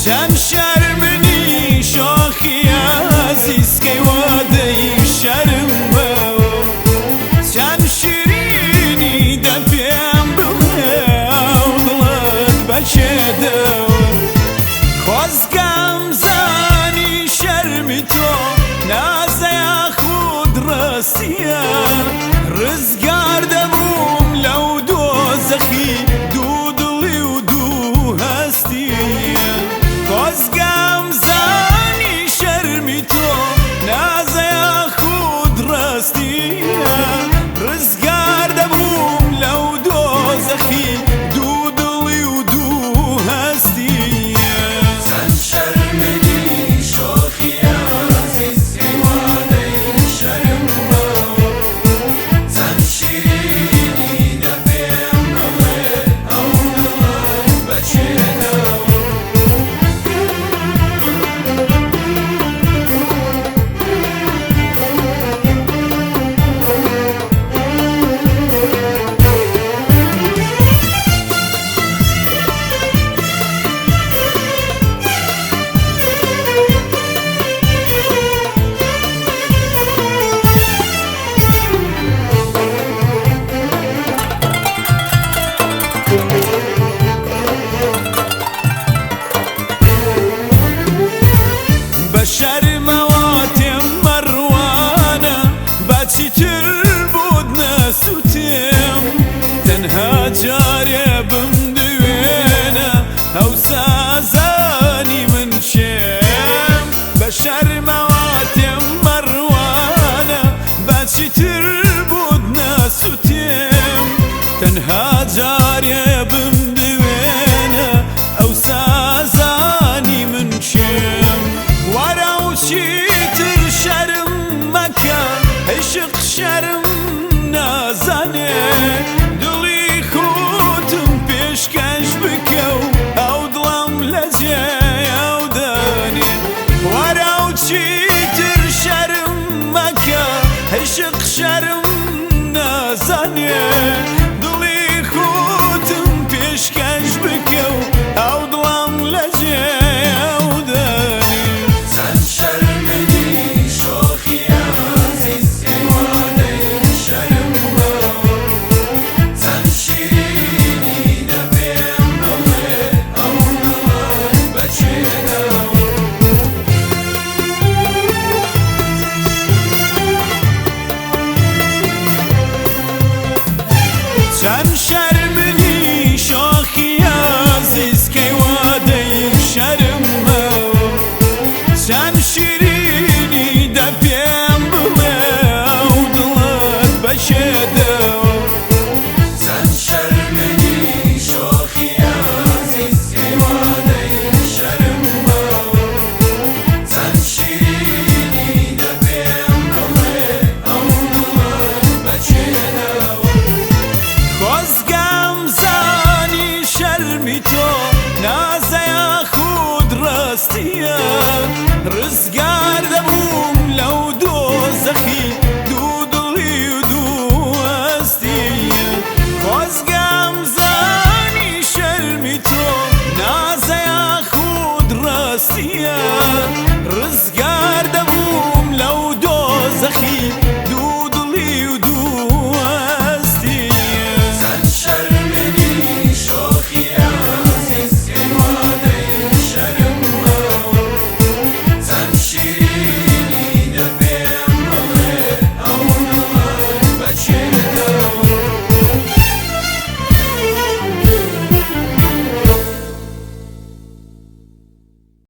چەند شەرمنی شۆخی ئازیز کەی وادەی شەرم بەوە، چەند شیرینی دە پێم بڵێ ئەو دڵت بەچێ دەوە. خۆزگەم زانی شەرمی تۆ نازە یاخود ڕاستیە، ڕزگار دەبووم لەو دۆزەخی دوو دڵی و دوو هەستیە. خۆزگەم زانی شەرمی تۆ نازە یاخود ڕاستیە، ڕزگار دەبووم لەو دۆزەخی دوو دڵی و دوو هەستیە. چەند شەرمنی شۆخی ئازیز کەی وادەی شەرم ماوە، چەند شیرینی دە پێم بڵێ ئەو دڵت بەچێ داوە. بە شەرمەوە تێم مەڕوانە، بە چیتر بۆت نەسووتێم، تەنها جارێ بمدوێنە ئەو سازانی من چێم. بە شەرمەوە تێم مەڕوانە، بە چیتر بۆت نەسووتێم، تەنها جارێ بمدوێنە ئەو سازانی من چێم. وەرە و چیتر شەرم مەکە، عشق شەرم نازانێ، دڵی خۆتم پێشکەش بکە و ئەو دڵم لە جێیاو دانێ. وەرە و چیتر شەرم مەکە، عشق شەرم نازانێ، دڵی خۆتم پێشکەش بکە و ئەو دڵم لە جێیاو دانێ. چەند شەرمنی شۆخی ئازیز کەی وادەی شەرم ماوە، چەند شیرینی دە پێم بڵێ ئەو دڵت بەچێ داوە. چەند شەرمنی شۆخی ئازیز کەی وادەی شەرم ماوە، چەند شیرینی دە پێم بڵێ ئەو دڵت بەچێ داوە. چەند شەرمنی شۆخی ئازیز کەی وادەی شەرم ماوە، چەند شیرینی دە پێم بڵێ ئەو دڵت بەچێ داوە. خۆزگەم زانی شەرمی تۆ نازە یاخود ڕاستیە، ڕزگار دەبووم لەو دۆزەخی دوو دڵی و دوو هەستیە. خۆزگەم زانی شەرمی تۆ نازە یاخود ڕاستیە،